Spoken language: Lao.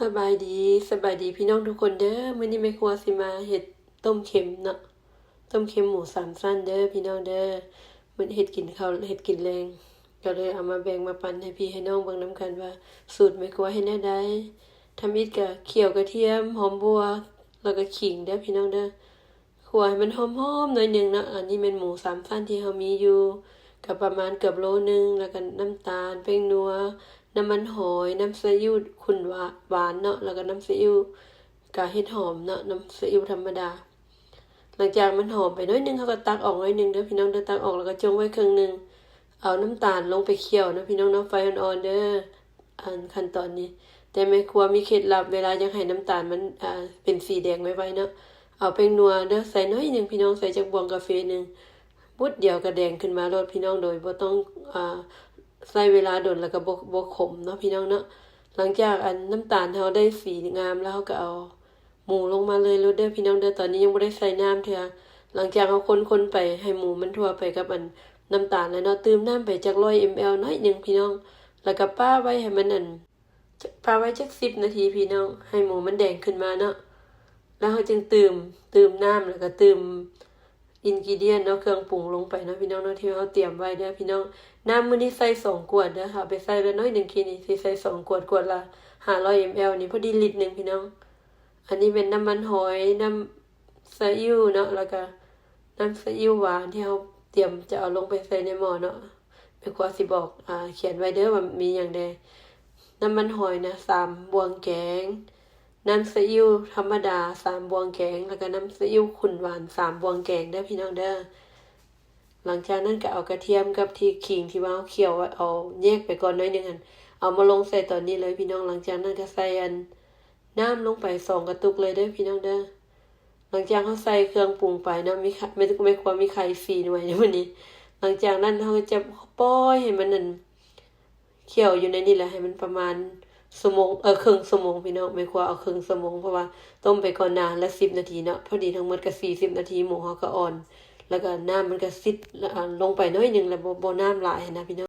ສະບາຍດີ ສະບາຍດີພີ່ນ້ອງທຸກຄົນເດີ. ມື້ນີ້ແມ່ຄົວຊິມາເຮັດຕົ້ມເຄັມເນາະ, ຕົ້ມເຄັມໝູສາມຊັ້ນເດີພີ່ນ້ອງເດີ. ມື້ເຮັດກິນເຂົ້າ ເຮັດກິນແລງ ກໍເລີຍເອົາມາແບ່ງມາປັນໃຫ້ພີ່ໃຫ້ນ້ອງເບິ່ງນຳກັນວ່າ ສູດແມ່ຄົວເຮັດແນວໃດ. ທຳອິດກໍຂ້ຽວກະທຽມ, ຫອມບົ່ວ ແລ້ວກໍຂີງເດີພີ່ນ້ອງເດີ. ຂົ້ວໃຫ້ມັນຫອມໆໜ້ອຍໜຶ່ງເນາະ. ອັນນີ້ແມ່ນໝູສາມຊັ້ນທີ່ເຮົາມີຢູ່ ກໍປະມານເກືອບໂລໜຶ່ງ, ແລ້ວກໍນ້ຳຕານ, ແປ້ງນົວ, ນ້ຳມັນຫອຍ, ນ້ຳຊາອິ້ວຂຸ້ນຫວາ ຫວານເນາະ, ແລ້ວກໍນ້ຳຊາອິ້ວ ກະເຫັດຫອມເນາະ, ນ້ຳຊາອິ້ວທຳມະດາ. ຫຼັງຈາກມັນຫອມໄປໜ້ອຍໜຶ່ງ ເຮົາກໍຕັກອອກໜ້ອຍໜຶ່ງເດີພີ່ນ້ອງເດີ, ຕັກອອກແລ້ວກໍຈົ່ງໄວ້ເຄິ່ງໜຶ່ງ. ເອົານ້ຳຕານລົງໄປຂ້ຽວເນາະພີ່ນ້ອງເນາະ, ໄຟອ່ອນໆເດີ ອັນຂັ້ນຕອນນີ້. ແຕ່ແມ່ຄົວມີເຄັດລັບ ເວລາຢາກໃຫ້ນ້ຳຕານມັນ ອ່າ ເປັນສີແດງໄວໆເນາະ, ເອົາແປ້ງນົວເດີ ໃສ່ໜ້ອຍໜຶ່ງພີ່ນ້ອງ, ໃສ່ຈັກບ່ວງກາເຟໜຶ່ງ ບຸດດຽວກໍແດງຂຶ້ນມາໂລດພີ່ນ້ອງ, ໂດຍບໍ່ຕ້ອງ ອ່າ ໃຊ້ເວລາດົນ ແລ້ວກໍບໍ່ ບໍ່ຂົມເນາະພີ່ນ້ອງເນາະ. ຫຼັງຈາກອັນນ້ຳຕານເຮົາໄດ້ສີງາມແລ້ວ ເຮົາກໍເອົາໝູລົງມາເລີຍໂລດເດີພີ່ນ້ອງເດີ. ຕອນນີ້ຍັງບໍ່ໄດ້ໃສ່ນ້ຳເທື່ອ. ຫຼັງຈາກເຮົາຄົນໆໄປໃຫ້ໝູມັນທົ່ວໄປກັບອັນນ້ຳຕານແລ້ວເນາະ, ຕື່ມນ້ຳໄປຈັກຮ້ອຍເອັມແອລໜ້ອຍໜຶ່ງພີ່ນ້ອງ, ແລ້ວກໍປະໄວ້ໃຫ້ມັນອັນ ປະໄວ້ຈັກສິບນາທີພີ່ນ້ອງ, ໃຫ້ໝູມັນແດງຂຶ້ນມາເນາະ. ແລ້ວເຮົາຈຶ່ງຕື່ມ ຕື່ມນ້ຳ ແລ້ວກໍຕື່ມ ingredient ເນາະ, ເຄື່ອງປຸງລົງໄປເນາະພີ່ນ້ອງເນາະ, ທີ່ເຮົາຕຽມໄວ້ເດີພີ່ນ້ອງ. ນ້ຳມື້ນີ້ໃສ່ສອງກວດເດີ, ເອົາໄປໃສ່ລະໜ້ອຍໜຶ່ງ, ຄີນີ້ຊິໃສ່ສອງກວດ, ກວດລະຫ້າຮ້ອຍເອັມແອລນີ້ ພໍດີລິດໜຶ່ງພີ່ນ້ອງ. ອັນນີ້ແມ່ນນ້ຳມັນຫອຍ, ນ້ຳຊາອິ້ວເນາະ, ແລ້ວກໍນ້ຳຊາອິ້ວຫວານທີ່ເຮົາຕຽມຈະເອົາລົງໄປໃສ່ໃນໝໍ້ເນາະ. ແມ່ຄົວຊິບອກ ອ່າ ຂຽນໄວ້ເດີວ່າມີຫຍັງແດ່. ນ້ຳມັນຫອຍນະ ສາມບ່ວງແກງ, ນ້ຳຊາອິ້ວທຳມະດາ ສາມບ່ວງແກງ, ແລ້ວກໍນ້ຳຊາອິ້ວຂຸ້ນຫວານ ສາມບ່ວງແກງເດີພີ່ນ້ອງເດີ. ຫຼັງຈາກນັ້ນກໍເອົາກະທຽມກັບທີ່ຂີງທີ່ວ່າເຮົາຂ້ຽວໄວ້ ເອົາແຍກໄປກ່ອນໜ້ອຍໜຶ່ງຫັ້ນ ເອົາມາລົງໃສ່ຕອນນີ້ເລີຍພີ່ນ້ອງ. ຫຼັງຈາກນັ້ນກໍໃສ່ອັນ ນ້ຳລົງໄປສອງກະຕຸກເລີຍເດີພີ່ນ້ອງເດີ. ຫຼັງຈາກເຮົາໃສ່ເຄື່ອງປຸງໄປເນາະ, ມີ ແມ່ ແມ່ຄົວມີໄຂ່ສີ່ໜ່ວຍໃນມື້ນີ້. ຫຼັງຈາກນັ້ນເຮົາກໍຈະປ່ອຍໃຫ້ມັນ ອັນ ຂ້ຽວຢູ່ໃນນີ້ແຫຼະ ໃຫ້ມັນປະມານຊົ່ວໂມງ ເອີ ເຄິ່ງຊົ່ວໂມງພີ່ນ້ອງ. ແມ່ຄົວເອົາເຄິ່ງຊົ່ວໂມງ ເພາະວ່າຕົ້ມໄປກ່ອນໜ້າລະສິບນາທີເນາະ, ພໍດີທັງໝົດກໍສີ່ສິບນາທີ ໝູເຮົາກໍອ່ອນ ແລ້ວກໍນ້ຳມັນກໍຊິດ ອາ ລົງໄປໜ້ອຍໜຶ່ງ ແລ້ວບໍ່ ບໍ່ນ້ຳຫຼາຍຫັ້ນນະພີ່ນ້ອງ.